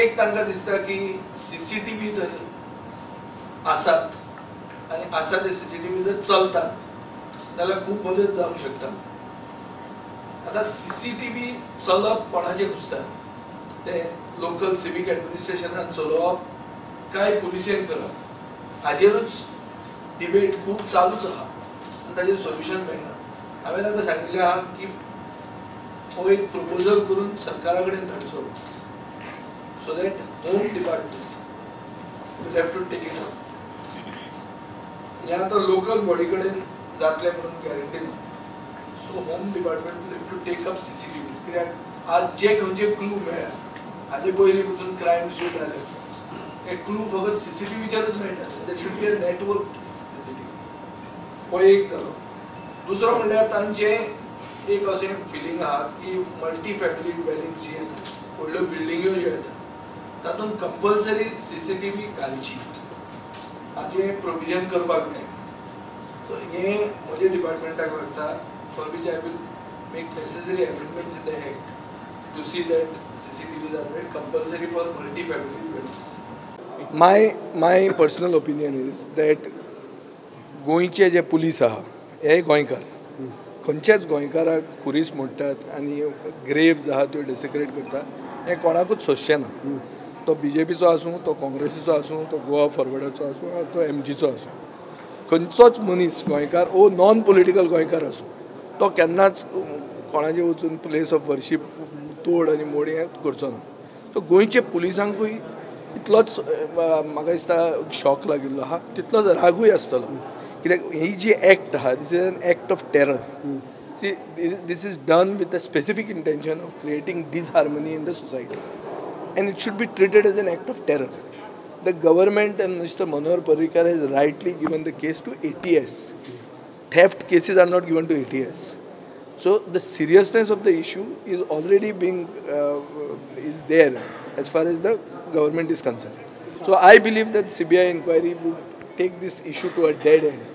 एक तांकां दिसता की सीसीटीव्ही जर आसात आनी आसा ते सीसीटीव्ही जर चलतात जाल्यार खूब मदत जावंक शकता. आतां सीसीटीव्ही चलप कोणाचें कुसता, ते लोकल सिवीक एडमिनिस्ट्रेशनान चलोवप काय पुलिसेन करप, हाजेरूच डिबेट खूब चालूच आहा आनी ताजेर सोल्युशन मेळना. हांवें तांकां सांगिल्लें आहा की हो एक प्रपोजल करून सरकारा कडेन धाडचो, so that home department will have to take it up. हें आतां लोकल बॉडी कडेन जातलें म्हणून गॅरंटी ना. So home department will have to take up CCTV, कित्याक आज जे खंयचे क्लू मेळ्ळा, हाजे पयलीं पसून क्रायम्स ज्यो जाले हे क्लू फकत सीसीटीव्हीचेरूच मेळटा. There should be a network CCTV. हो एक जालो. दुसरो म्हणल्यार तांचें एक अशें फिलींग आहा की मल्टी फॅमिली ड्वेलिंग जी येता, व्हडल्यो बिल्डिंग्यो ज्यो येता तातूंत कंपल्सरी सीसीटीव्ही घालची, हाचें प्रोविजन करपाक जाय. सो हें म्हज्या डिपार्टमेंटाक लागता, for which I will make necessary amendments in the act to see that CCTVs are made compulsory for multi family dwellings. My personal opinion is that गोंयचे जे पुलीस आहा हे गोंयकार, खंयच्याच गोंयकाराक खुरीस मोडटात आनी ग्रेव्स आहा त्यो डेसिक्रेट करता हें कोणाकूच सोंसचें ना. तो बीजेपीचो आसूं, तो काँग्रेसीचो आसूं, तो गोवा फॉरवर्डाचो आसूं, तो एमजीचो आसूं, खंयचोच मनीस गोंयकार ओ नॉन पॉलिटिकल गोंयकार आसूं तो केन्नाच कोणाचें वचून प्लेस ऑफ वर्शीप तोड आनी मोड हें करचो ना. सो गोंयचे पुलिसांकूय इतलोच म्हाका दिसता शॉक लागिल्लो आहा, तितलोच रागूय आसतलो, कित्याक ही जी एक्ट आहा this is an act of terror. See, this is done with a specific intention of creating disharmony in the society and it should be treated as an act of terror. The government and Mr. Manohar Parrikar has rightly given the case to ATS. Theft cases are not given to ATS. So the seriousness of the issue is already being is there as far as the government is concerned. So I believe that CBI inquiry would take this issue to a dead end.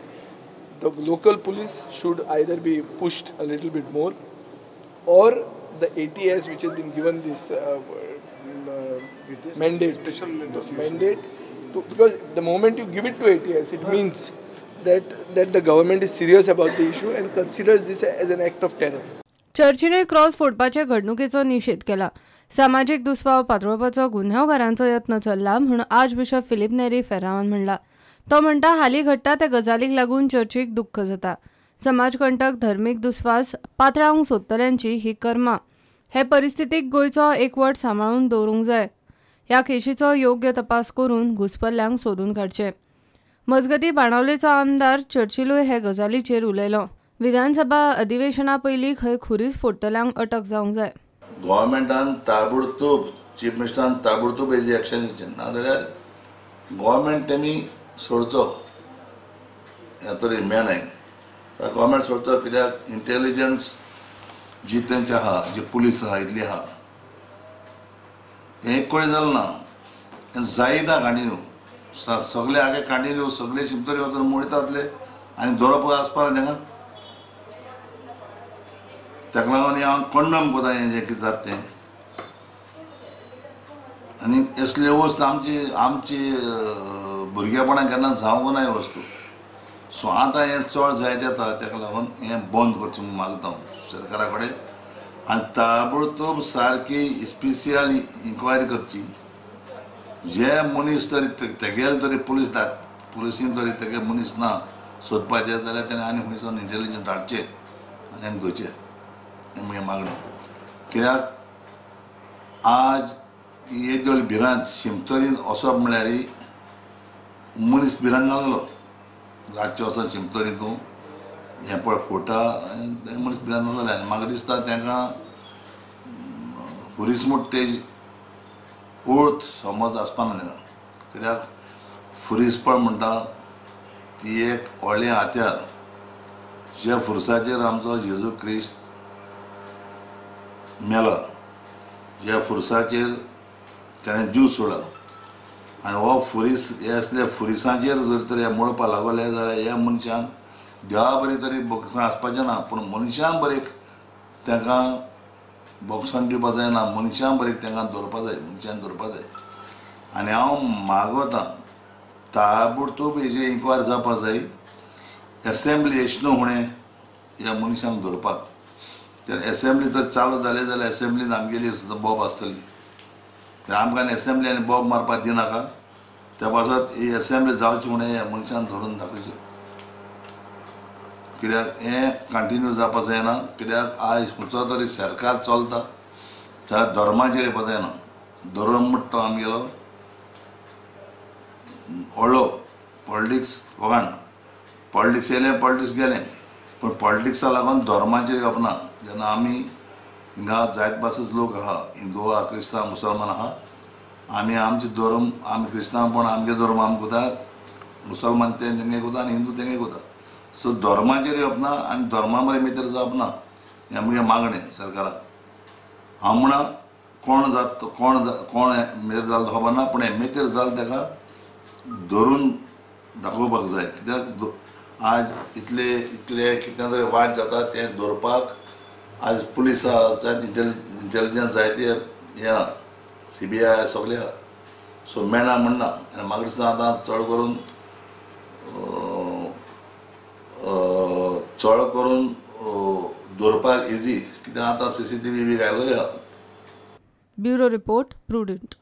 The local police should either be pushed a little bit more, or the ATS, which has been given this mandate to, because the moment you give it to ATS, it means that the government is serious about the issue and considers this as an act of terror. चर्चीनूय cross फोडपाचे घडणुकेचो निशेध केला. सामाजीक दुस्वाव पातळोवपाचो गुन्यांवकारांचो यत्न चल्ला म्हूण arch bishop Filipe Neri फेर्रावान म्हणला. तो म्हणटा हालीं घडटा त्या गजालीक लागून चर्चीक दुख्ख जाता. समाजकंटक धर्मीक दुस्वास पातळावंक सोदतल्यांची ही कर्मा. हे परिस्थितीक गोंयचो एकवट सांबाळून दवरूंक जाय. ह्या केशीचो योग्य तपास करून घुसपल्ल्यांक सोदून काडचे. मजगतीं बाणावलेचो आमदार चर्चिलूय हे गजालीचेर उलयलो. विधानसभा अधिवेशना पयलीं खंय खुरीस फोडटल्यांक अटक जावंक जाय. गव्हर्मेंटान ताबडतोब, चीफ मिनिस्टरान ताबडतोब हेजी एक्शन घेवचें, नाजाल्यार गव्हर्मेंट तेमी सोडचो, हें तरी मेन आहे. गव्हर्मेंट सोडचो कित्याक इंटेलिजन्स जी तेंचे आहा, जी पुलीस आहा, इतली आहा, हें कोणी जालें ना, हें जायना कंटिन्यू. सगळे आगे कंटिन्यू सगळे शिमतरी वचून मोडटातले आनी दवरप आसपा ना तेंका. ताका लागून हांव कंडम करता हें जें कितें जाता तें. आनी असली वस्त आमची आमची भुरगेपणान केन्ना जावंक ना ही वस्तू. सो आतां हें चड जायत येता, ताका लागून हें बंद करचें म्हूण मागता हांव सरकारा कडेन. आनी ताबडतोब सारकी स्पेशियल इन्क्वायरी करची. जे मनीस तरी तेगेले तरी पुलीस पुलिसीन तरी तेगे मनीस ना सोदपाचे जाल्यार तेणें आनी खंयसून इंटेलिजन्स हाडचें आनी हें धरचें, हें म्हगेलें मागणें. कित्याक आज एक दोन भिरांत शिमतरीन वचप म्हळ्यार मनीस भिरांत घाललो. रातचें वचोन शिमतरी तूं हें पळय फोटा, तें मनीस भिरांत घालतलें. आनी म्हाका दिसता तांकां खुरीस म्हूण तेज ओळख समज आसपा ना तांकां. कित्याक फुरीसपण म्हणटा ती एक व्हडलें हत्यार, ज्या फुरसाचेर आमचो जेजू क्रिस्त मेलो, ज्या फुरसाचेर ताणें जीव सोडलो. आनी हो फुरीस हे असले फुरिसांचेर जर तर हे मोडपा लागले जाल्यार ह्या मनशान देवा बरी तरी आसपाचें ना, पूण मनशान बरें तांकां बॉक्सान दिवपा जायना, मनशां बरें तांकां दवरपा जाय, मनशान दवरपा जाय. आनी हांव मागोता ताबडतोब हेजी इन्क्वायरी जावपा जाय, एसेंब्ली येशनो हुणें ह्या मनशांक दवरपाक. तर एसेंब्ली जर चालू जाली जाल्यार एसेंब्लीन आमगेली सुद्दां बोब आसतली. आमकां एसेंब्ली आनी बोब मारपाक दिनाका, त्या पासत ही एसेंब्ली जावची म्हणून ह्या मनशान धरून दाखयचें. कित्याक हें कंटिन्यू जावपा जायना, कित्याक आयज खंयचो तरी सरकार चलता जाल्यार धर्माचेर येवपा जायना. धर्म म्हणटा तो आमगेलो व्हडलो पॉलिटिक्स वगाण, पॉलिटिक्स येयलें पॉलिटिक्स गेलें, पूण पॉलिटिक्सा लागून धर्माचेर येवप ना. जेन्ना आमी हिंगा जायत पासच लोक आहा, हिंदू आहा, क्रिस्तांव मुसलमान आहा, आमी आमचे धर्म, आमी क्रिस्तांव पण आमगे धर्म आमकां कोता, मुसलमान ते तेंगे कोता आनी हिंदू तेंगे कोता. सो धर्माचेर येवप ना आनी धर्मा बरें भितर जावप ना, हें आमगे मागणें सरकाराक. हांव म्हणा कोण जात कोण कोण मेतेर जालो तो खबर ना, पूण हें मेतेर जालें ताका धरून दाखोवपाक जाय. कित्याक आज इतले इतले कितें तरी वायट जाता तें दवरपाक आज पुलीस आहा, इंटेलिजन्स जाय ते हें आहा, CBI सगळें आहा. सो मेळना म्हणना. आनी म्हाका दिसता आतां चड करून दवरपाक इजी, कित्याक आतां CCTV बी घायलेले आहा. Bureau report, Prudent.